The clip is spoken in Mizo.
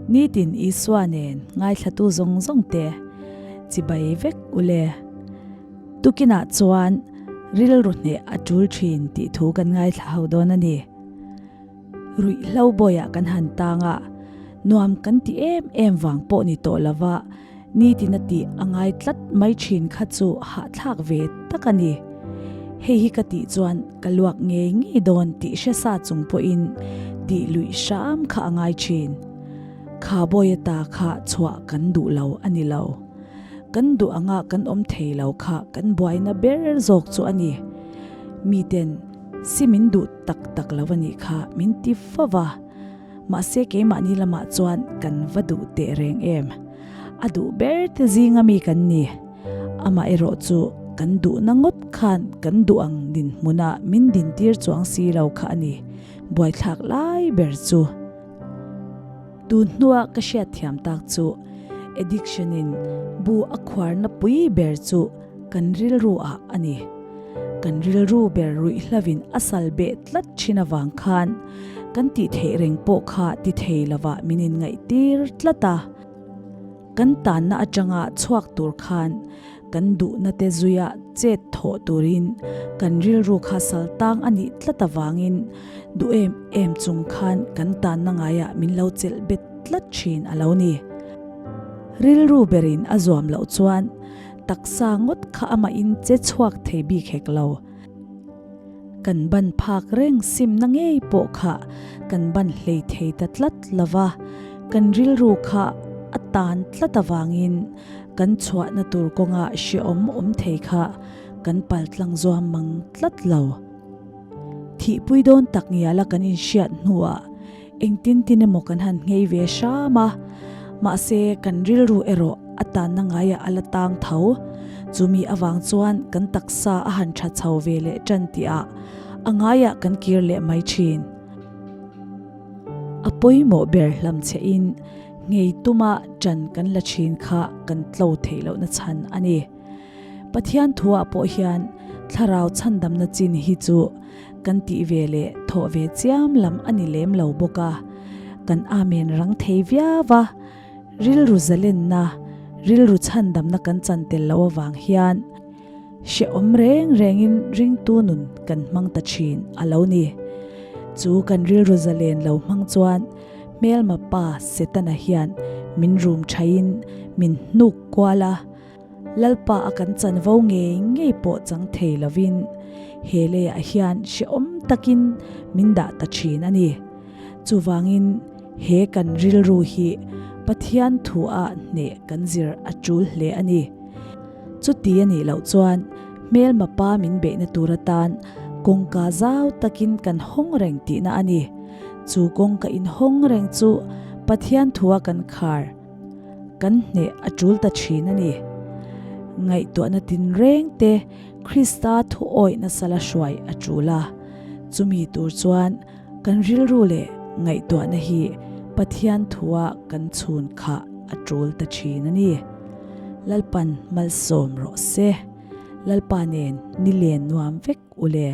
Nitin Isua nen ngaithlatu zawng zawng te chibai vek ule. Tukinah chuan rilru hneh a tul thin tih thu kan ngaithla ho dawn a ni. Ruihhlo bawiah kan han tang a, nuam kan ti em em vang pawh ni tawh lova nitin a tih a ngai tlat mai thin kha chu hahthlak ve tak a ni. Hei hi ka tih chuan ka luak ngei ngei dawn tih hre sa chung pawhin tih luih hram kha a ngai thin. Kha bawia ta kha chhuah kan duh lo a ni lo. Kan duh anga kan awm thei lo kha kan buaina ber zawk chu a ni. Miten si min duh tak tak lo a nih kha min ti fo va. Mahse keimahni lamah chuan kan va duh teh reng em. A duh ber te zinga mi kan ni. Amaherawh chu kan duhna ngawt khan kan duh ang dinhmuna min dintir chuang si lo kha a ni buaithlak lai ber chu. Tun hnua ka hriatthiam tak chu addiction in bu a khuarna pui ber chu kan rilru ah a ni. Kan rilru ber ruih hlavin a sal beh tlat thin avang khan kan tih theih reng pawh kha ti thei lovah min inngaihtir tlat a. Kan tanna atanga chhuak tur khan kan duhna te zuia chet thawh turin kan rilru kha sal tang a nih tlat avangin duh em em chung khan kan tanna ngaiah min lo chelh bet tlat thin a lo ni. Rilru berin a zuam loh chuan taksa ngawt kha amahin che chhuak thei bik hek lo. Kan ban phak reng simna ngei pawh kha kan ban hlei thei ta tlat lo va, kan rilru kha a tan tlat avangin kan chhuahna tur kawnga hrehawm awm thei kha kan paltlang zuam mang tlat lo. Thihpui dawn tak ngiala kan inhriat hnuah Engtin tin emaw kan han nghei ve hram a, mahse kan rilru erawh a tanna ngaiah a la tang tho. Chumi avang chuan kan taksa a han tha chho ve leh tan tihah a ngaiah kan kir leh mai thin. A pawimawh ber hlam che in nghei tuma tan kan la thin kha kan tlo theih lohna chhan a ni. Pathian thuah pawh hian thlarau chhandamna chin hi chu kan tih ve leh thawh ve chiam lam a ni lem lo bawk a, kan amen rang thei viau a, rilru zalenna, rilru chhandamna kan chan tel loh avang hian hrehawm reng rengin ringtu nun kan hmang ta thin a lo ni. Chu kan rilru zalen lo hmang chuan hmelma pa Setana hian min rum thain min hnuk kual a, Lalpa a kan chanvo ngei ngei pawh chang thei lovin he leiah hian hrehawm takin min dah ta thin a ni. Chuvangin he kan rilru hi Pathian thu-ah hneh kan zir a tul hle a ni. Chuti a nih loh chuan hmelma pa min beihna tur atan kawngka zau takin kan hawng reng tihna a ni. Chu kawngka inhawng reng chu Pathian thu-a kan khar. Kan hneh a tul ta thin a ni. Ngaihtuahna tinreng te Krista thu awih nasa la hruai a tul a. Chumi tur chuan kan rilru leh ngaihtuahna hi Pathian thua kan chhun khah a tul ta thin a ni. Lalpan malsawm rawh se. Lalpa nen nilen nuam vek u le.